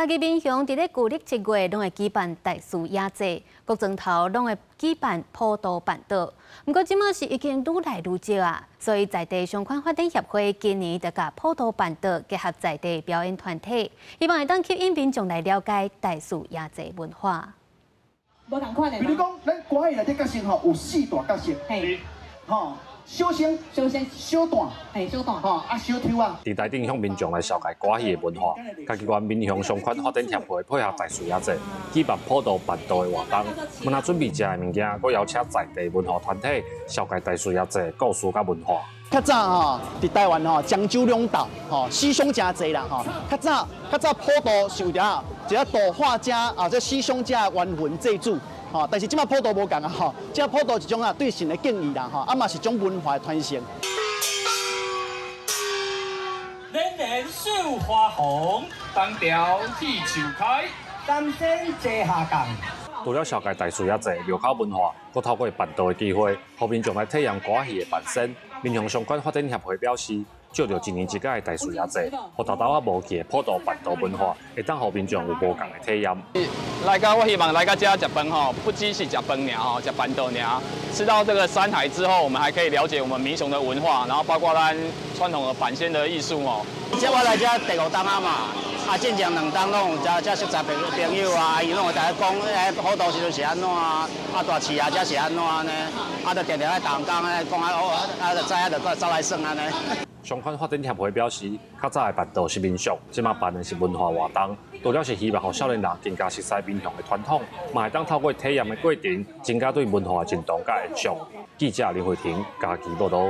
嘉義民雄佇咧舊曆7月攏會舉辦大樹爺祭，各莊頭攏會舉辦普渡辦桌。毋過這馬是已經愈來愈少啊，所以在地相關發展協會今年就共普渡辦桌結合在地表演團體，希望會當吸引民眾來了解大樹爺祭文化。無仝款的。比如講，咱歌戲內底角色吼有四大角色，吼，小生、小生、小旦、嘿，小旦，吼啊小丑啊。佇台頂向民眾來紹介歌戲的文化，嘉義縣民雄相關發展協會配合大樹爺祭，舉辦普渡辦桌的活動，毋但準備食的物件，閣邀請在地文化團體紹介大樹爺祭的故事佮文化。較早吼，佇台灣吼，漳州兩島吼，死傷誠濟啦吼。較早較早普渡是為著一個度化遮啊，這死傷者冤魂祭祖吼。但是這馬普渡無仝啊吼，這普渡一種啊對神的敬意啦吼，啊嘛是種文化的傳承。連連繡花紅，東條鐵樹開，三仙坐下降。除了紹介大樹爺祭廟口文化，閣透過辦桌的機會，予民眾來體驗歌戲的扮仙。民雄相關發展協會表示，藉著一年一屆的大樹爺祭，予沓沓仔無去的普渡辦桌文化，會當予民眾有無仝的體驗。來到我希望來到遮食飯吼，不只是食飯爾吼，食辦桌爾。吃到這個山海之後，我們還可以了解我們民雄的文化，然後包括咱傳統的辦仙的藝術哦。這我來遮第五冬啊嘛，啊，進前兩冬攏有遮遮熟悉朋朋友啊，伊攏會共我講，欸，普渡時陣是按怎啊，啊，大市啊，遮是按怎呢？啊，就定定愛同工咧講啊，啊，就知影就閣走來耍按呢。相關發展協會表示，較早的辦桌是民俗，這馬辦的是文化活動，除了是希望予少年人更加熟悉民雄的傳統，嘛會當透過體驗的過程，增加對文化的認同佮延續。記者林慧婷嘉義報導。